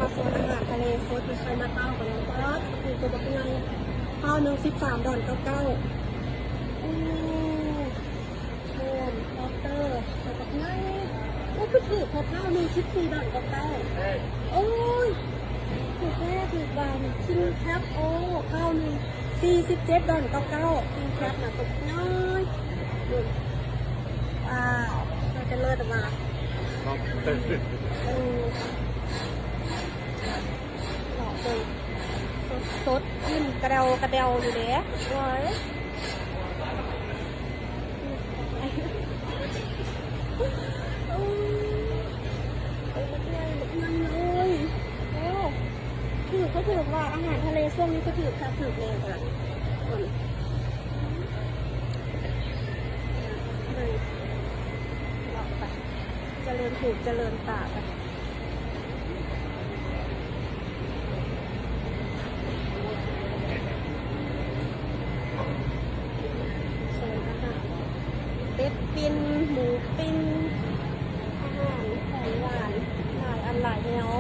ມາໂຊນອາຫານທະເລສົດຢູ່ໄຊມາເຕົ້າກັນເນາະ. ປາດ ໂຕບັກໃຫຍ່ ຄາວໜຶ່ງສິບສາມດອນເກົ້າເກົ້າ. ໂອ້ ໂຊນລັອບສເຕີ ໂຕບັກໃຫຍ່. ໂອ້ ຄືຖືກແທ້ ຄາວໜຶ່ງສິບສີ່ດອນເກົ້າເກົ້າ. ໂອ້ຍ ຖືກແທ້ ຖືກວ່າ ຄິງແຄບ. ໂອ້ ຄາວໜຶ່ງສີ່ສິບເຈັດດອນເກົ້າເກົ້າ. ຄິງແຄບນະ ໂຕບັກໃຫຍ່. ວ້າວ ໜ້າຈະເລີດວ່າ ເນາະ ເອີ ເລາະເບິ່ງ ສົດໆ ກິນກະແດວກະແດວຢູ່ເດ້. ໂອ້ຍ ໂອ້ຍ ໂອ້ຍ ບັກໃຫຍ່ ບັກໃຫຍ່ເລີຍ. ໂອ້ ຖືກ ເຂົາຖືກວ່າອາຫານທະເລຊ່ວງນີ້ເຂົາຖືກຄັກຖືກແນ່ຂະໜາດ ເອີ ເລີຍ ເລາະໄປ ຈະເລີນຫູຈະເລີນຕາໄປ. ໂຊນອາຫານ ເປັດປິ່ນ ໝູປີ້ງ ອາຫານຂອງຫວານ ຫຼາຍອັນຫຼາຍແນວ.